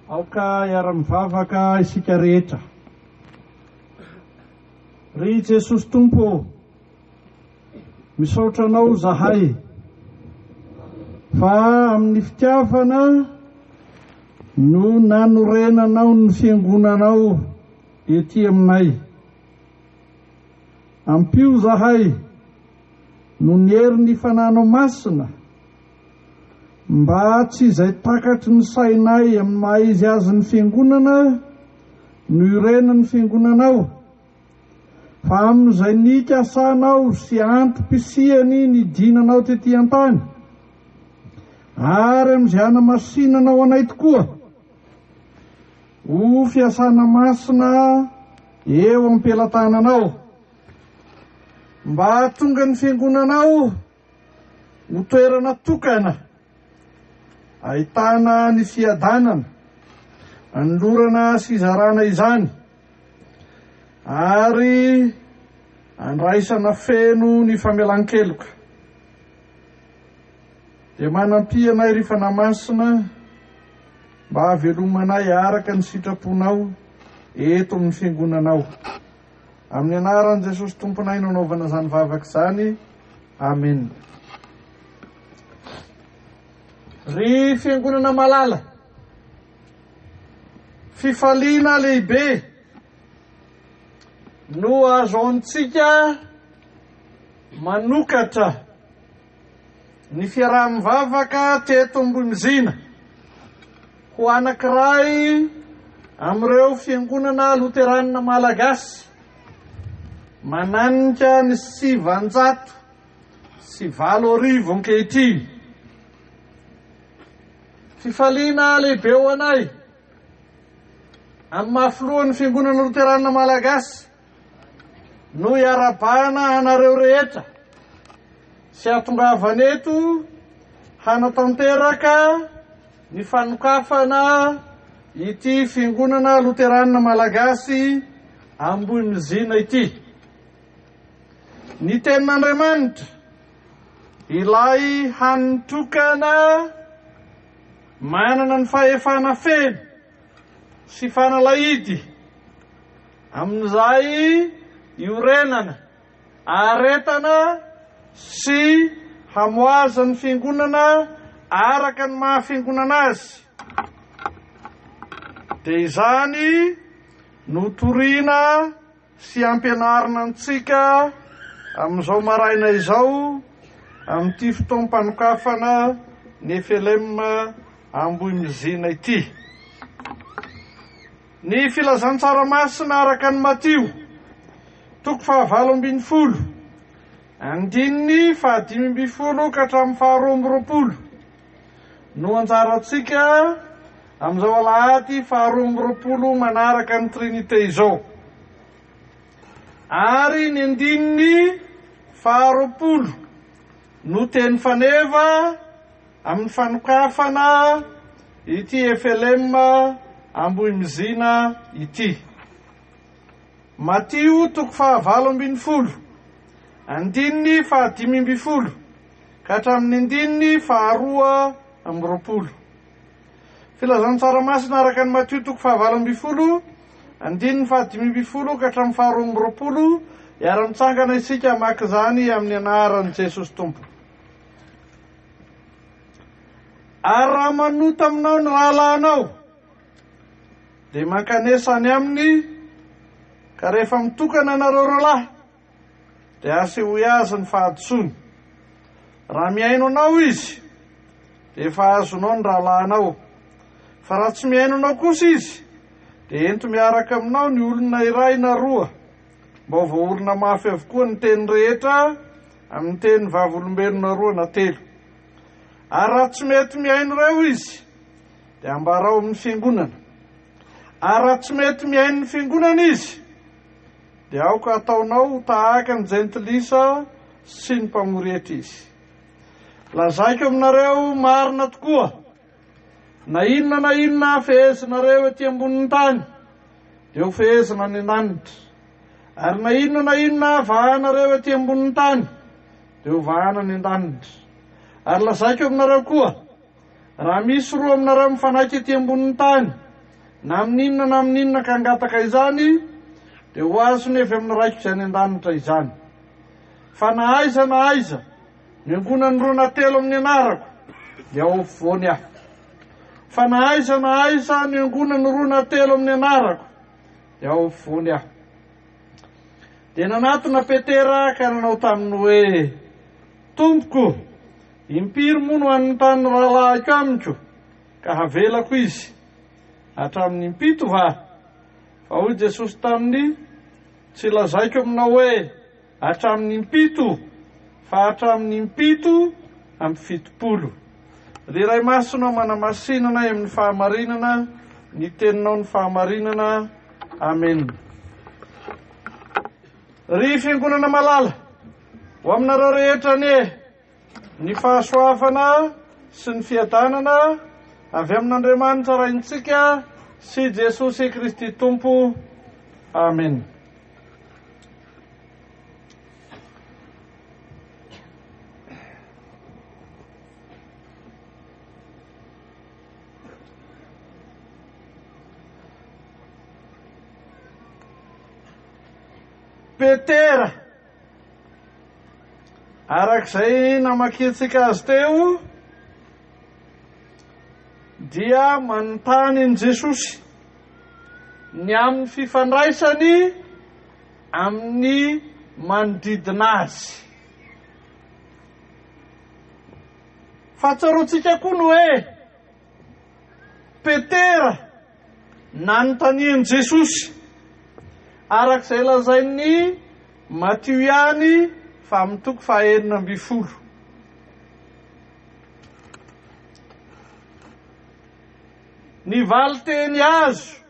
Aoka hiara-mivavaka isika rehetra. Ry Jesosy Tompo ô, misaotra Anao zahay fa amin'ny fitiavana no nanorenanao ny fiangonanao ety aminay. Ampio zahay noho ny herin'ny Fananao Masina mba tsy izay takatry ny sainay amin'ny maha izy azy ny Fiangonana no iorenan'ny Fiangonanao, fa amin'izay nikasanao sy antom-pisiany nidinanao tety an-tany, ary amin'izay hanamasinanao anay tokoa ho fiasana masina eo am-pelatananao, mba hahatonga ny Fiangonanao ho toerana tokana ahitana ny fiadanana, anolorana sy izarana izany, ary andraisana feno ny famelan-keloka. Dia manampia anay ry Fanahy Masina mba hahavelomanay araka ny sitraponao eto amin'ny Fiangonanao. Amin'ny anaran'i Jesosy Tomponay no anaovana izany vavaka izany. Amena. Ry fiangonana malala, fifaliana lehibe no azontsika manokatra ny fiaraha-mivavaka teto Ambohimizina ho anankiray amin'ireo fiangonana loteranina malagasy mananika ny 8009 ankehitriny. Fifaliana lehibe ho anay amin'ny maha filohan'ny fiangonana loteranina malagasy no iarahabana anareo rehetra sy hahatongavana eto hanatanteraka ny fanokafana ity Fiangonana Loterana Malagasy Ambohimizina ity. Ny Tenin'Andriamanitra, ilay hany tokana manana ny fahefana feno sy fanalahidy amin'izay iorenana, aharetana sy hamoazan'ny Fiangonana araka ny maha Fiangonana azy, dia izany no torina sy ampianarina antsika amin'izao maraina izao amin'ity fotoam-panokafana ny FLM Ambohimizina ity. Ny Filazantsara Masina araka an'i Matio, toko fahavalo ambinifolo, andininy fahadimy ambinifolo ka hatramin'ny faharoa amby roapolo no anjarantsika amin'izao alahady faharoa amby roapolo manaraka ny Trinite izao. Ary ny andininy faharoapolo no teny faneva Amin'ny fanokafana ity FLM Ambohimizina ity. Matio toko fahavalo ambinifolo, andininy fahadimy ambinifolo ka hatramin'ny andininy faharoa amby roapolo. Filazantsara masina araka an'i Matio toko fahavalo ambinifolo, andininy fahadimy ambinifolo ka hatramin'ny faharoa amby roapolo, hiara-mitsangana isika hamaky izany amin'ny anaran'i Jesosy Tompo. Ary raha manota aminao ny rahalahinao, dia mankanesa any aminy, ka rehefa mitokana anareo roalahy, dia asehoy azy ny fahadisoany. Raha mihaino anao izy, dia efa azonao ny rahalahinao. Fa raha tsy mihaino anao kosa izy, dia ento miaraka aminao ny olona iray na roa, mba ho voaorina mafy avokoa ny teny rehetra amin'ny teny vavolombelona roa na telo. Ary raha tsy mety mihaino ireo izy, dia ambarao amin'ny fiangonana. Ary raha tsy mety mihaino ny fiangonana izy, dia aoka hataonao ho tahaka ny jentilisa sy ny mpamory hetra izy. Lazaiko aminareo marina tokoa, na inona na inona fehezinareo ety ambonin'ny tany, dia ho fehezina any an-danitra. Ary na inona na inona vahanareo ety ambonin'ny tany, dia ho vahana any an-danitra. Ary lazaiko aminareo koa, Raha misy roa aminareo mifanaiky ety ambonin'ny tany, na amin'inona na amin'inona ka hangataka izany, dia ho azony avy amin'ny Raiko izay any an-danitra izany. Fa na aiza na aiza miangonan'ny roa na telo amin'ny anarako, dia ao afovoany aho. Fa na aiza na aiza miangonan'ny roa na telo amin'ny anarako, dia ao afovoany aho. Dia nanatona Petera ka nanao taminy hoe, Tompoko, impiry moa no hanontany ny rahalahiko amiko, ka havelako izy? Hatramin'ny impito va? Fa hoy Jesosy taminy, Tsy lazaiko aminao hoe, hatramin'ny impito, fa hatramin'ny impito amby 70. Ry Ray Masina, manamasina anay amin'ny fahamarinana, ny teninao ny fahamarinana. Amena. Ry Fiangonana malala, ho aminareo rehetra anie ny fahasoavana sy ny fiadanana avy amin'Andriamanitra Raintsika sy Jesosy Kristy Tompo. Amena. Petera, araka izay namakiantsika azy teo, dia manontany an'i Jesosy ny amin'ny fifandraisany amin'ny manodidina azy. Fa tsaroantsika koa ny hoe Petera nanontanian'i Jesosy, araka izay lazain'i Matio ihany fa amin'ny toko faha 16. Ny valin-teny azo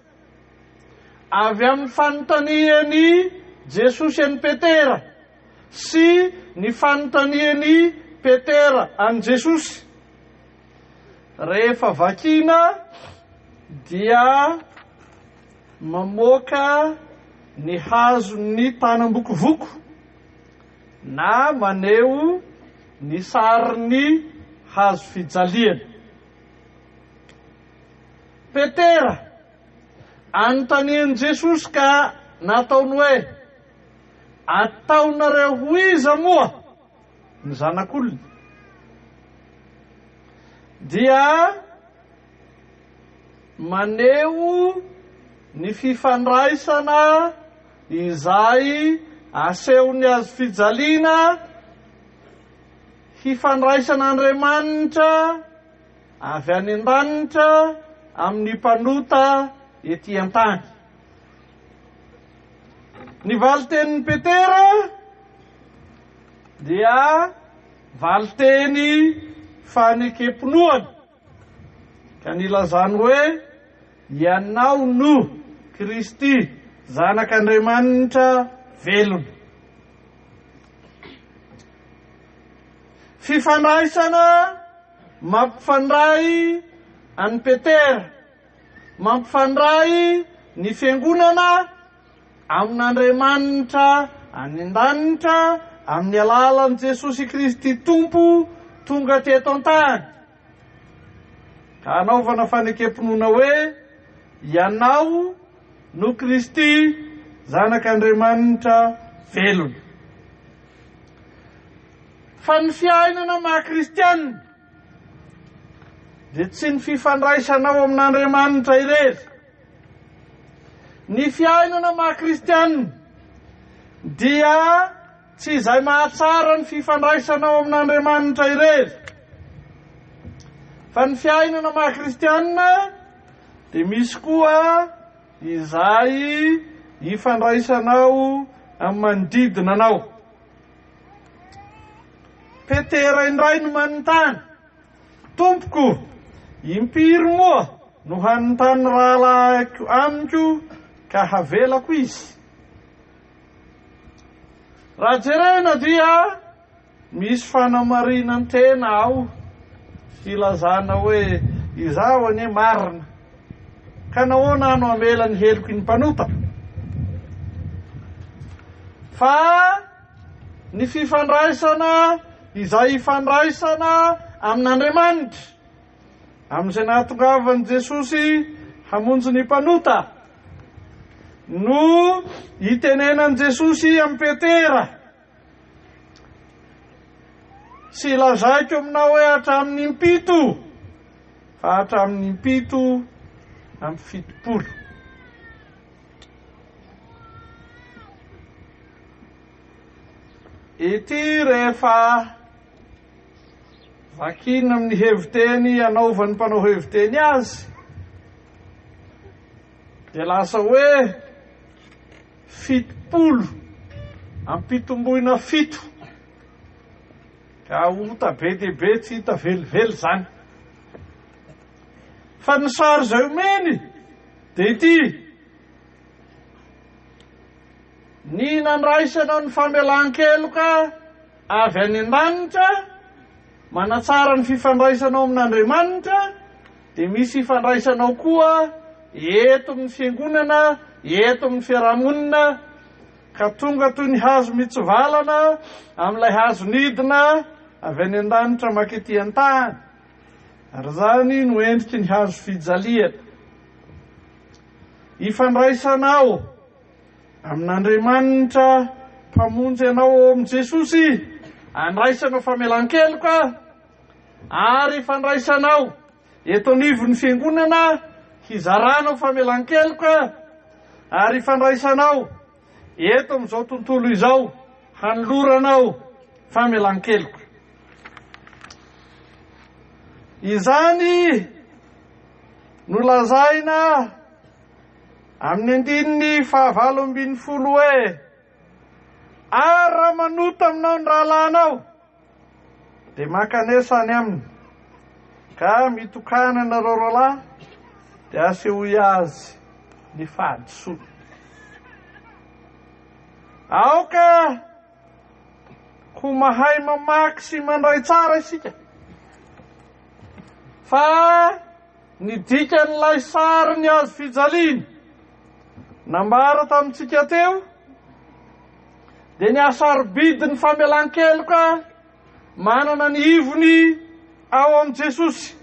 avy amin'ny fanontanian'i Jesosy an'i Petera sy ny fanontanian'i Petera an'i Jesosy rehefa vakina dia mamoaka ny hazon'ny tanam-bokovoko na maneho ny sarin'ny hazo fijaliana. Petera, anontanian'i Jesosy ka nataony hoe, Ataonareo ho iza moa ny Zanak'olona? Dia maneho ny fifandraisana izay asehon'ny hazo fijaliana hifandraisan'Andriamanitra avy any an-danitra amin'ny mpanota ety an-tany. Ny valin-tenin'i Petera dia valin-teny fanekem-pinoana, ka nilazany hoe, Ianao no Kristy, Zanak'Andriamanitra velona. Fifandraisana mampifandray an'i Petera, mampifandray ny Fiangonana amin'Andriamanitra any an-danitra amin'ny alalan'i Jesosy Kristy Tompo tonga teto an-tany, ka hanaovana fanekem-pinoana hoe, Ianao no Kristy, Zanak'Andriamanitra velona. Fa ny fiainana maha kristianina dia tsy ny fifandraisanao amin'Andriamanitra irery. Ny fiainana maha kristianina dia tsy izay mahatsara ny fifandraisanao amin'Andriamanitra irery. Fa ny fiainana maha kristianina dia misy koa izay ifandraisanao amin'ny manodidina anao. Petera indray no manontany, Tompoko, impiry moa no hanontany rahalahiko amiko ka havelako izy? Raha jerena dia misy fanamarinan-tena ao hilazana hoe izaho anie marina, ka nahoana aho no hamela ny heloky ny mpanota? Fa ny fifandraisana izay ifandraisana amin'Andriamanitra. Amin'izay nahatongavan'i Jesosy hamonjy ny mpanota no itenenan'i Jesosy amin'i Petera. Tsy lazaiko aminao hoe hatramin'ny impito, fa hatramin'ny impito amby 70. Ity rehefa vakina amin'ny heviteny anaovan'ny mpanao heviteny azy, dia lasa hoe 70 ampitomboina 7, ka ota be dia be tsy hita velively izany. Fa ny sary izay omeny dia ity: ny nandraisanao ny famelan-keloka avy any an-danitra, manatsara ny fifandraisanao amin'Andriamanitra, dia misy ifandraisanao koa eto amin'ny fiangonana, eto amin'ny fiarahamonina, ka tonga toy ny hazo mitsivalana amin'ilay hazo nidina avy any an-danitra mankety an-tany. Ary izany no endriky ny hazo fijaliana. Ifandraisanao amin'Andriamanitra Mpamonjy anao ao amin'i Jesosy, andraisanao famelan-keloka, ary ifandraisanao eto anivon'ny fiangonana hizaranao famelan-keloka, ary ifandraisanao eto amin'izao tontolo izao hanoloranao famelan-keloka. Izany no lazaina amin'ny andininy faha-18 hoe, Ary raha manota aminao ny rahalahinao, dia mankanesa any aminy, ka mitokàna ianareo roalahy, dia asehoy azy ny fahadisoany. Aoka ho mahay mamaky sy mandray tsara isika, fa ny dikan'ilay sarin'ny hazo fijaliana nambara tamintsika teo dia ny hasarobidin'ny famelan-keloka manana ny ivony ao amin'i Jesosy.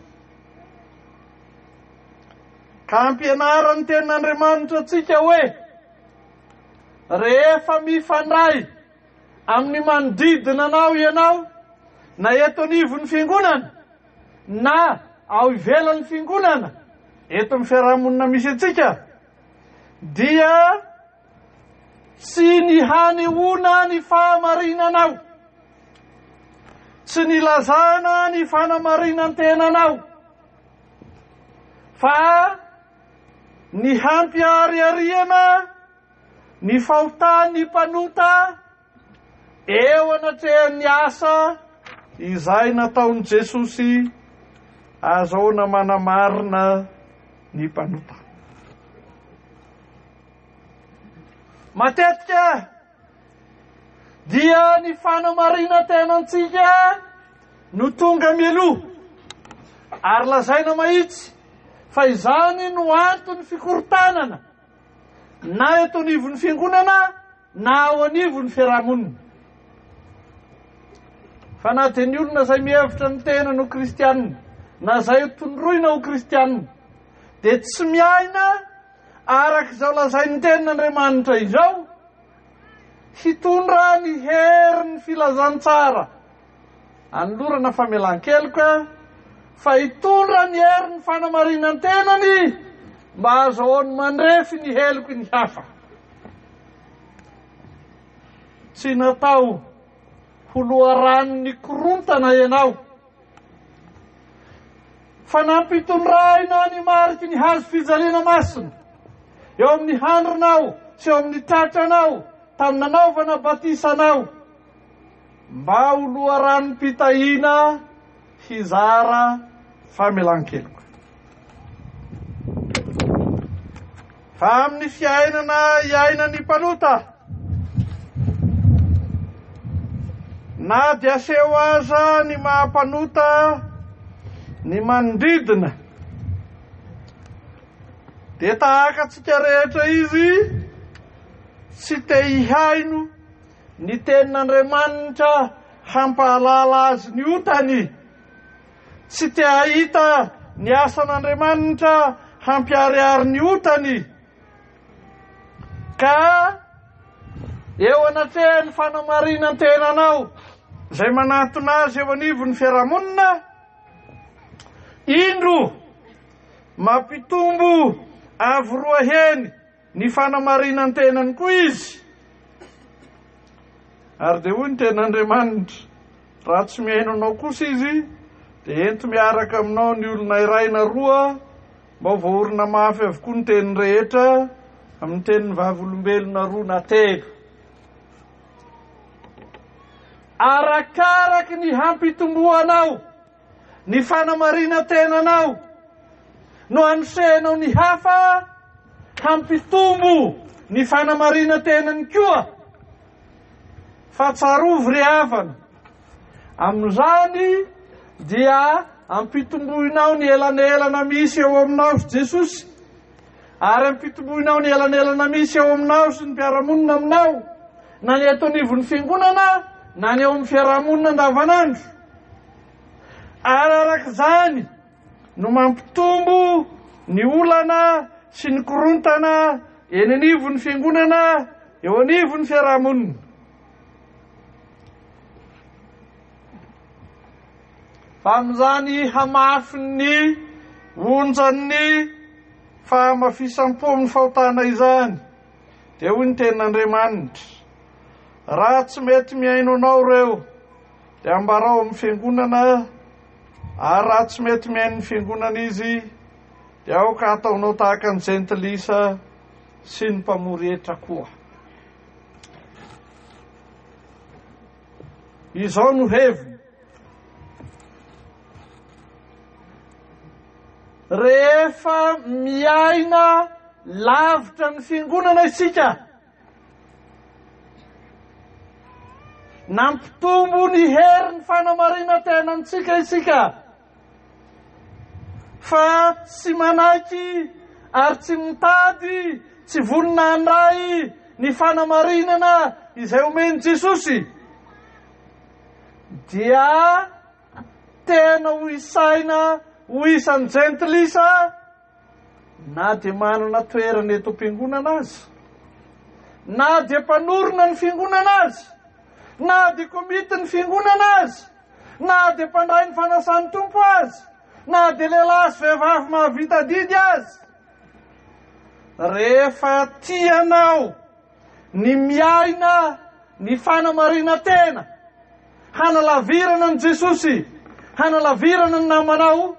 Ka ampianaran'ny tenin'Andriamanitra antsika hoe rehefa mifandray amin'ny manodidina anao ianao, na eto anivon'ny fiangonana na ao ivelan'ny fiangonana, eto amin'ny fiarahamonina misy antsika, dia tsy ny hanehoana ny fahamarinanao, tsy nilazana ny fanamarinan-tenanao, fa ny hampiharihariana ny fahotan'ny mpanota eo anatrehan'ny asa izay nataon'i Jesosy ahazoana manamarina ny mpanota. Matetika dia ny fanamarinan-tenantsika no tonga mialoha, ary lazaina mahitsy fa izany no anton'ny fikorontanana na eto anivon'ny fiangonana na ao anivon'ny fiarahamonina. Fa na dia ny olona izay mihevitra ny tenany ho kristianina na izay tondroina ho kristianina dia tsy miaina araka izao lazain'ny tenin'Andriamanitra izao, hitondra ny herin'ny filazantsara anolorana famelan-keloka, fa hitondra ny herin'ny fanamarinan-tenany mba hahazoany mandrefy ny heloky ny hafa. Tsy natao ho loharanon'ny korontana ianao, fa nampitondraina ny mariky ny hazo fijaliana masina eo amin'ny handrinao sy eo amin'ny tratranao tamin'ny nanaovana batisa anao, mba ho loharanom-pitahiana hizara famelan-keloka. Fa amin'ny fiainana iainan'ny mpanota, na dia aseho aza ny maha-mpanota ny manodidina, dia tahaka antsika rehetra izy, tsy te hihaino ny tenin'Andriamanitra hampahalala azy ny otany. Tsy te hahita ny asan'Andriamanitra hampiharihary ny otany, ka eo anatrehan'ny fanamarinan-tenanao izay manatona azy eo anivon'ny fiarahamonina, indro mampitombo avo roa heny ny fanamarinan-tenany koa izy. Ary dia hoy ny tenin'Andriamanitra, Raha tsy mihaino anao kosa izy, dia ento miaraka aminao ny olona iray na roa, mba ho voaorina mafy avokoa ny teny rehetra, amin'ny tenin'ny vavolombelona roa na telo. Arakaraky ny hampitomboanao ny fanamarinan-tenanao no hanosehanao ny hafa hampitombo ny fanamarinan-tenany koa. Fa tsarovy ry havana, amin'izany dia ampitomboinao ny elanelana misy eo aminao sy Jesosy, ary ampitomboinao ny elanelana misy eo aminao sy ny mpiara-monina aminao, na ny eto anivon'ny fiangonana na ny eo amin'ny fiaraha-monina andavanandro. Ary araka izany no mampitombo ny olana sy ny korontana eny anivon'ny fiangonana, eo anivon'ny fiaraha-monina. Fa amin'izany hamafin'ny onjan'ny fahamafisam-po amin'ny fahotana izany, dia hoy ny tenin'Andriamanitra, Raha tsy mety mihaino anao ireo, dia ambarao amin'ny fiangonana, ary raha tsy mety mihaino ny fiangonana izy, dia aoka hataonao tahaka ny jentilisa sy ny mpamory hetra koa. Izao no heviny. Rehefa miaina lavitra ny fiangonana isika, nampitombo ny herin'ny fanamarinan-tenantsika isika, fa tsy manaiky ary tsy mitady, tsy vonona handray ny fanamarinana izay omen'i Jesosy, dia tena ho isaina ho isan'ny jentilisa na dia manana toerana eto am-piangonana aza, na dia mpanorina ny fiangonana aza, na dia komitin'ny fiangonana aza, na dia mpandray ny fanasan'ny Tompo aza, na dia lehilahy sy vehivavy mahavita adidy aza. Rehefa tianao ny miaina ny fanamarinan-tena, hanalavirana an'i Jesosy, hanalavirana ny namanao,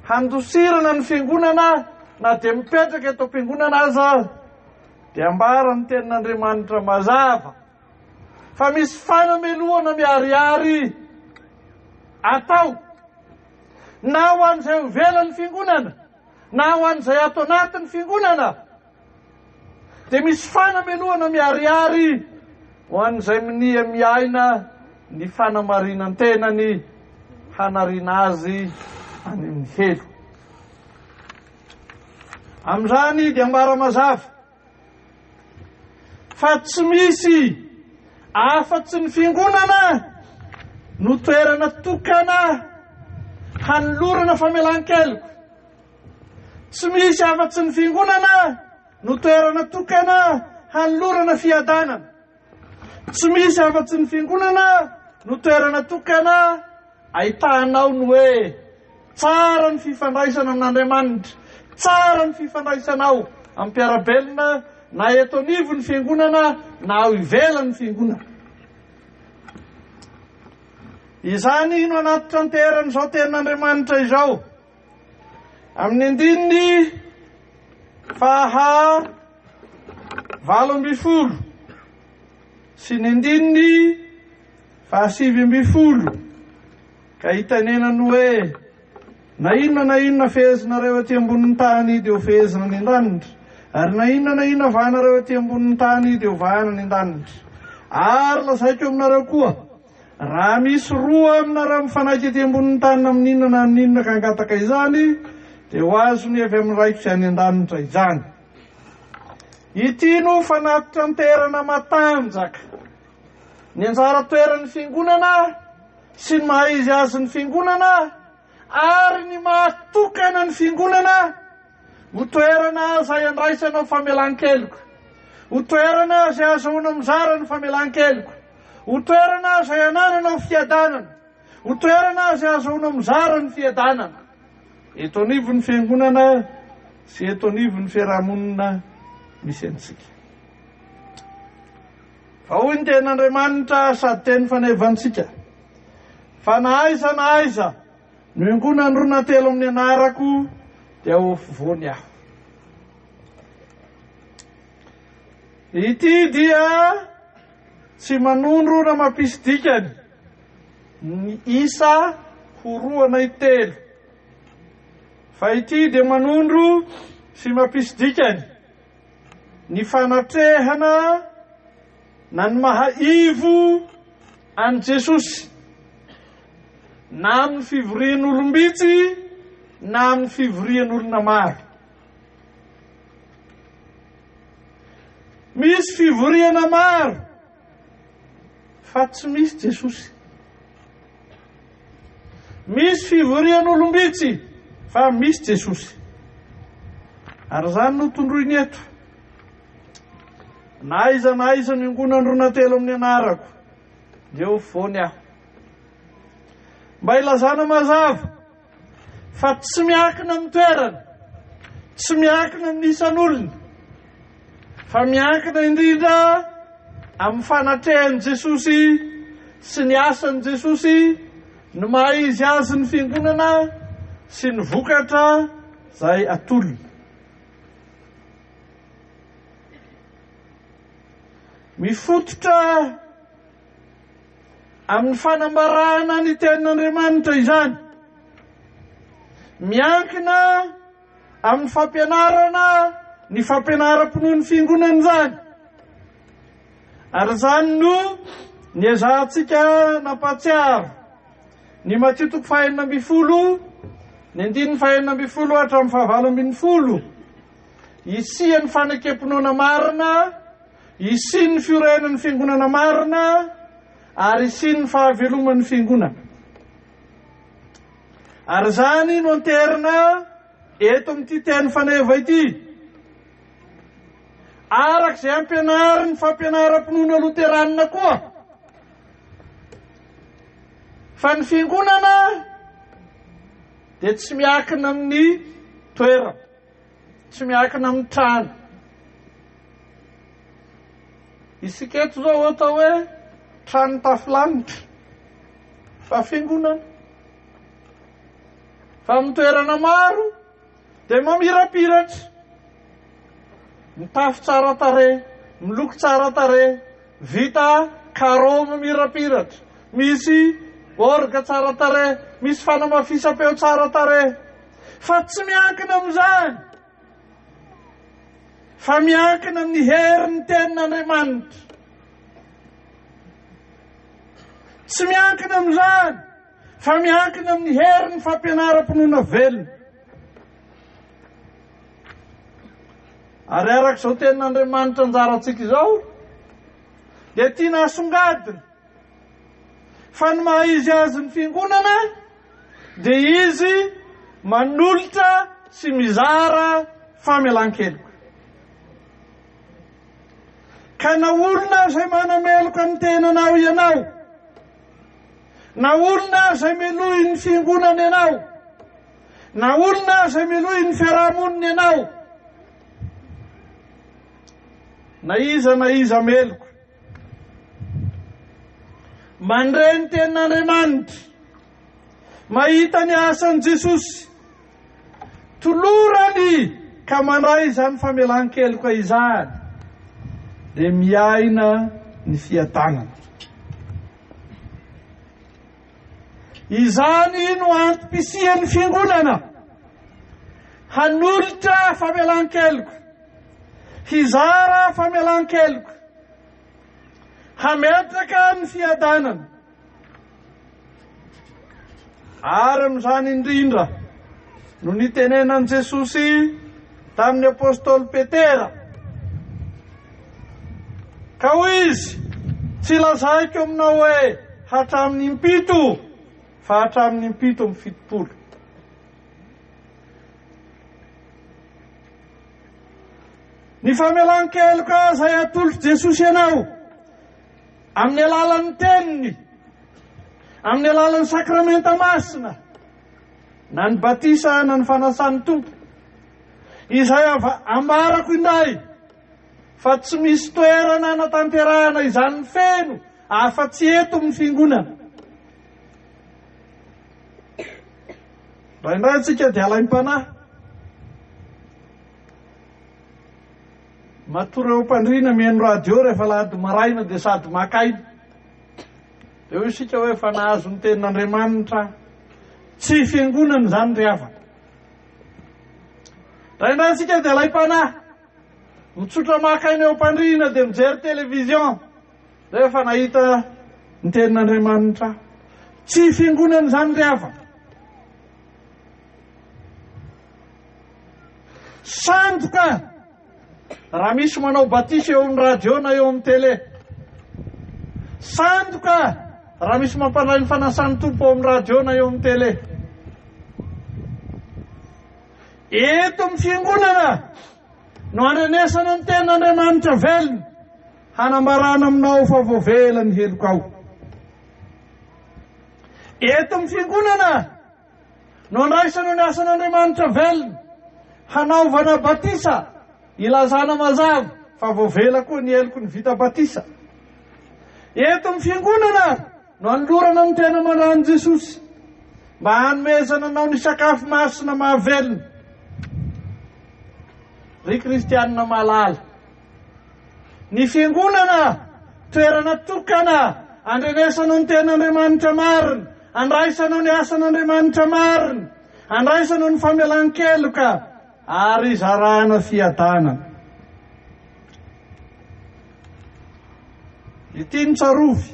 handosirana ny fiangonana na dia mipetraka eto am-piangonana aza, dia ambara ny tenin'Andriamanitra mazava fa misy fanamelohana miharihary atao na ho an'izay ho ivelan'ny fiangonana na ho an'izay ato anatin'ny fiangonana, dia misy fanamelohana miharihary ho an'izay minia miaina ny fanamarinan-tenany hanariana azy any amin'ny helo. Amin'izany dia ambara mazava fa tsy misy afa-tsy ny fiangonana no toerana tokana hanolorana famelan-keloka. Tsy misy afa-tsy ny fiangonana no toerana tokana hanolorana fiadanana. Tsy misy afa-tsy ny fiangonana no toerana tokana ahitanao ny hoe tsara ny fifandraisana amin'Andriamanitra, tsara ny fifandraisanao amin'ny mpiara-belona na eto anivon'ny fiangonana na ao ivelan'ny fiangonana. Izany no anatitranteran'izao tenin'Andriamanitra izao. Amin'ny andininy faha 18 sy ny andininy faha 19 ka hitenenany hoe, Na inona na inona fehezinareo ety ambonin'ny tany dia ho fehezina any an-danitra, ary na inona na inona vahanareo ety ambonin'ny tany dia ho vahana any an-danitra. Ary lazaiko aminareo koa, Raha misy roa aminareo mifanaiky ety ambonin'ny tany na amin'inona na amin'inona ka hangataka izany, dia ho azony avy amin'ny Raiko izay any an-danitra izany. Ity no fanatitranterana matanjaka ny anjara toeran'ny Fiangonana sy ny maha-izy azy ny Fiangonana ary ny maha. Ilazana ny fiangonana ho toerana izay andraisanao famelan-keloka, ho toerana izay azahoanao mizara ny famelan-keloka, ho toerana izay anananao fiadanana, ho toerana izay azahoanao mizara ny fiadanana eto anivon'ny fiangonana sy eto anivon'ny fiarahamonina misy antsika. Fa hoy ny tenin'Andriamanitra sady teny fanevantsika, fa na aiza na aiza no iangonan'ny roa na telo amin'ny anarako dia ho afovoany aho. Ity dia tsy manondro na mampisy dikany ny isa ho roa na telo, fa ity dia manondro sy mampisy dikany ny fanatrehana na ny maha ivo an'i Jesosy, na amin'ny fivorian'olom-bitsy na amin'ny fivorian'olona maro. Misy fivoriana maro fa tsy misy Jesosy. Misy fivorian'olom-bitsy fa misy Jesosy. Ary izany no tondroiny eto. Na aiza na aiza miongonan'ny roa na telo amin'ny anarako, dia eo afovoany aho. Mba hilazana mazava fa tsy miankina amin'ny toerana, tsy miankina amin'ny isan'olona, fa miankina indrindra amin'ny fanatrehan'i Jesosy sy ny asan'i Jesosy, ny maha izy azy ny fiangonana sy ny vokatra izay atolony. Mifototra Amin'ny fanambarana ny Tenin'Andriamanitra izany. Miankina amin'ny fampianarana ny fampianaram-pinoan'ny Fiangonana izany. Ary izany no niezahantsika nampahatsiaro ny Matio toko faha-16, ny andininy faha-16 hatramin'ny faha-18, hisian'ny fanekem-pinoana marina, Hisian'ny fiorenan'ny Fiangonana marina ary hisian'ny fahaveloman'ny Fiangonana. Ary izany no anterina eto amin'ity teny faneva ity. Araka izay ampianarin'ny fampianaram-pinoana loteranina koa, fa ny Fiangonana dia tsy miakina amin'ny toerana. Tsy miankina amin'ny trano. Isika eto izao atao hoe trano tafo lanitra fa fiangonana. Fa amin'ny toerana maro dia mamirapiratra. Mitafo tsara tarehy, miloko tsara tarehy, vita carreau mamirapiratra, misy orgue tsara tarehy, misy fanamafisam-peo tsara tarehy. Fa tsy miankina amin'izany, fa miankina amin'ny herin'ny Tenin'Andriamanitra. Tsy miankina amin'izany, fa miankina amin'ny herin'ny fampianaram-pinoana velona. Ary araka izao Tenin'Andriamanitra anjarantsika izao, dia tiana hasongadina Fa ny maha izy azy ny fiangonana dia izy manolotra sy mizara famelan-keloka. Ka na olona izay manameloka ny tenanao ianao, na olona izay melohin'ny fiangonana ianao, na olona izay melohin'ny fiarahamonina ianao, na iza na iza meloka, Mandre ny tenin'Andriamanitra, mahita ny asan'i Jesosy, tolorany ka mandray izany famelan-keloka izany, dia miaina ny fiadanana. Izany no antom-pisian'ny fiangonana, hanolotra famelan-keloka, hizara famelan-keloka, hametraka ny fiadanana. Ary amin'izany indrindra no nitenenan'i Jesosy tamin'ny apostoly Petera. Ka hoy izy, Tsy lazaiko aminao hoe hatramin'ny impito, fa hatramin'ny impito amby fitopolo. Ny famelan-keloka izay atolotr'i Jesosy anao amin'ny alalan'ny Teniny, amin'ny alalan'ny Sakramenta Masina, na ny Batisa na ny Fanasan'ny Tompo, izay ambarako indray fa tsy misy toerana anatanterahana izany feno afa-tsy eto amin'ny Fiangonana. Indraindray antsika dia alaim-panahy. Matory eo am-pandriana mihaino radio rehefa alahady maraina dia sady maka aina. Dia hoy isika hoe efa nahazo ny tenin'Andriamanitra aho. Tsy fiangonana izany ry havana. Indraindray isika dia alaim-panahy. Mitsotra maka aina eo am-pandriana dia mijery télévision. Rehefa nahita ny tenin'Andriamanitra aho. Tsy fiangonana izany ry havana. Sandoka raha misy manao batisa eo amin'ny radio na eo amin'ny télé. Sandoka raha misy mampandray ny fanasan'ny Tompo ao amin'ny radio na eo amin'ny télé. Eto amin'ny fiangonana no andrenesana ny tenin'Andriamanitra velona hanambarana aminao fa voavela ny helokao. Eto amin'ny fiangonana no andraisana ny asan'Andriamanitra velona, hanaovana batisa, ilazana mazava fa voavela koa ny heloky ny vita batisa. Eto amin'ny fiangonana no anolorana ny tena aman-dran'i Jesosy mba hanomezana anao ny sakafo masina mahavelona. Ry kristianina malala, ny fiangonana toerana tokana andrenesanao ny ten'Andriamanitra marina, andraisanao ny asan'Andriamanitra marina, andraisanao ny famelan-keloka ary izarana fiadanana. Ity no tsarovy.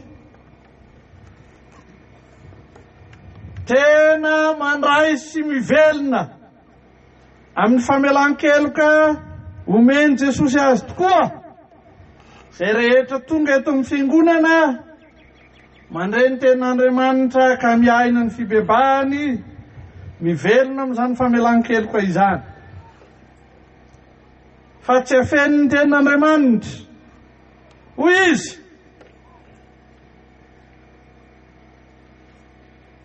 Tena mandray sy mivelona amin'ny famelan-keloka omen'i Jesosy azy tokoa izay rehetra tonga eto amin'ny fiangonana mandre ny tenin'Andriamanitra ka miaina ny fibebahany, mivelona amin'izany famelan-keloka izany. Fa tsy afenin'ny tenin'Andriamanitra. Hoy izy,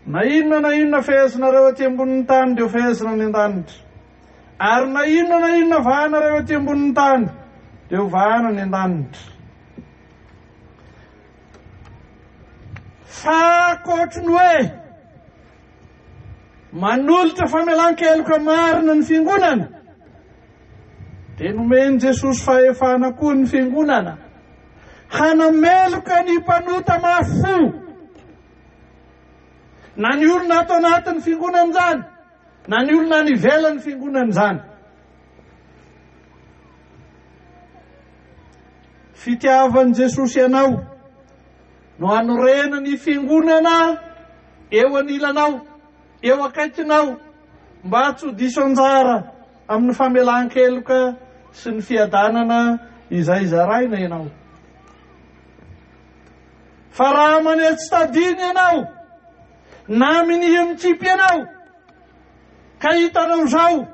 Na inona na inona fehezinareo aty ambonin'ny tany dia ho fehezina any an-danitra, ary na inona na inona vahanareo aty ambonin'ny tany dia ho vahana any an-danitra. Fa ankoatry ny hoe manolotra famelan-keloka marina ny fiangonana, dia nomen'i Jesosy fahefana koa ny fiangonana hanameloka ny mpanota mafy fo. Na ny olona ato anatin'ny fiangonana izany, na ny olona any ivelan'ny fiangonana izany. Fitiavan'i Jesosy anao no anorena ny fiangonana eo anilanao, eo akaikinao, mba tsy ho diso anjara amin'ny famelan-keloka sy ny fiadanana izay zaraina ianao. Fa raha manetsy tadiny ianao, na minia mikipy ianao, ka hitanao izao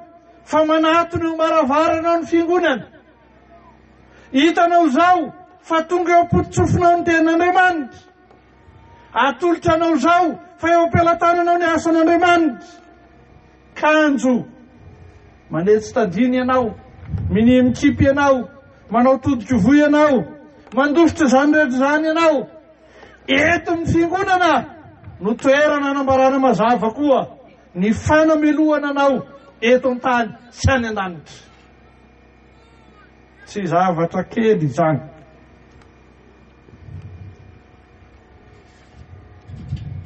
fa manatona eo am-baravaranao ny fiangonana, hitanao izao fa tonga eo am-pototsofinao ny tenin'Andriamanitra, atolotra anao izao fa eo am-pelatananao ny asan'Andriamanitra, kanjo manetsy tadiny ianao, minia mikipy ianao, manao todiko-voa ianao, mandositra izany rehetra izany ianao. Eto amin'ny fiangonana no toerana anambarana mazava koa ny fanamelohana anao eto an-tany sy any an-danitra. Tsy zavatra kely izany.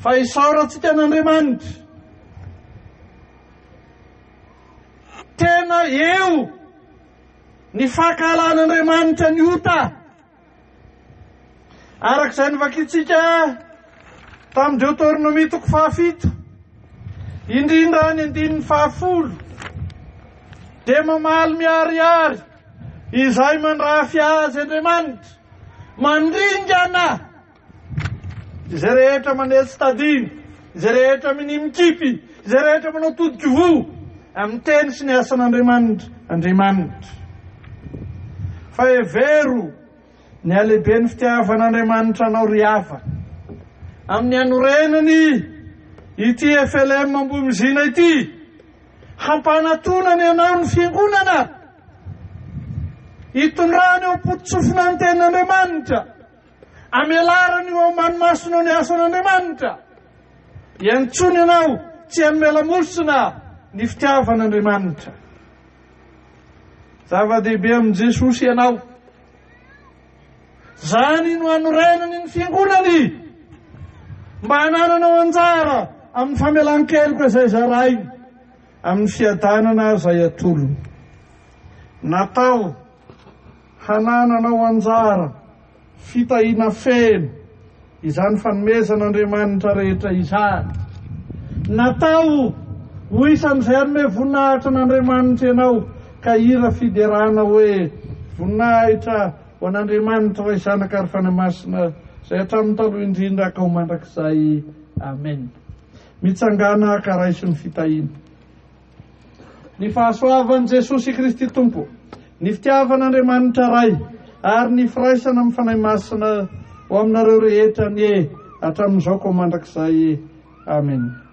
Fa isaorantsika an'Andriamanitra. Tena eo ny fankahalan'Andriamanitra ny ota. Araka izay novakintsika tamin'ny Deoteronomia toko fahafito, indrindra ny andininy fahafolo, dia mamaly miharihary izay mandrafy azy Andriamanitra, mandringana Izay rehetra manetsy tadiny, izay rehetra minia mikipy, izay rehetra manao todiko voa amin'ny teny sy ny asan'Andriamanitra, Andriamanitra. Fa hevero ny halehiben'ny fitiavan'Andriamanitra anao ry havana, amin'ny hanorenany ity FLM Ambohimizina ity, hampanatonany anao ny Fiangonana, hitondrany eo am-poto-tsofina ny Tenin'Andriamanitra, hamelarany eo ambany masonao ny asan'Andriamanitra, hiantsoany anao tsy hanome lamosina ny fitiavan'Andriamanitra. Zava-dehibe amin'i Jesosy ianao. Izany no anorenany ny fiangonany mba hanananao anjara amin'ny famelan-keloka izay zarainy, amin'ny fiadanana izay atolony. Natao hanananao anjara Fitahiana feno izany fanomezan'Andriamanitra rehetra izany. Natao ho isan'izay hanome voninahitra an'Andriamanitra ianao ka hira fiderana hoe, Voninahitra ho an'Andriamanitra Ray Zanaka ary Fanahy Masina izay hatramin'ny taloha indrindra ka ho mandrakizay. Amen. Mitsangàna ka raiso ny fitahiana. Ny fahasoavan'i Jesosy Kristy Tompo, ny fitiavan'Andriamanitra Ray, ary ny firaisana amin'ny Fanahy Masina ho aminareo rehetra anie hatramin'izao ka ho mandrakizay. Amena.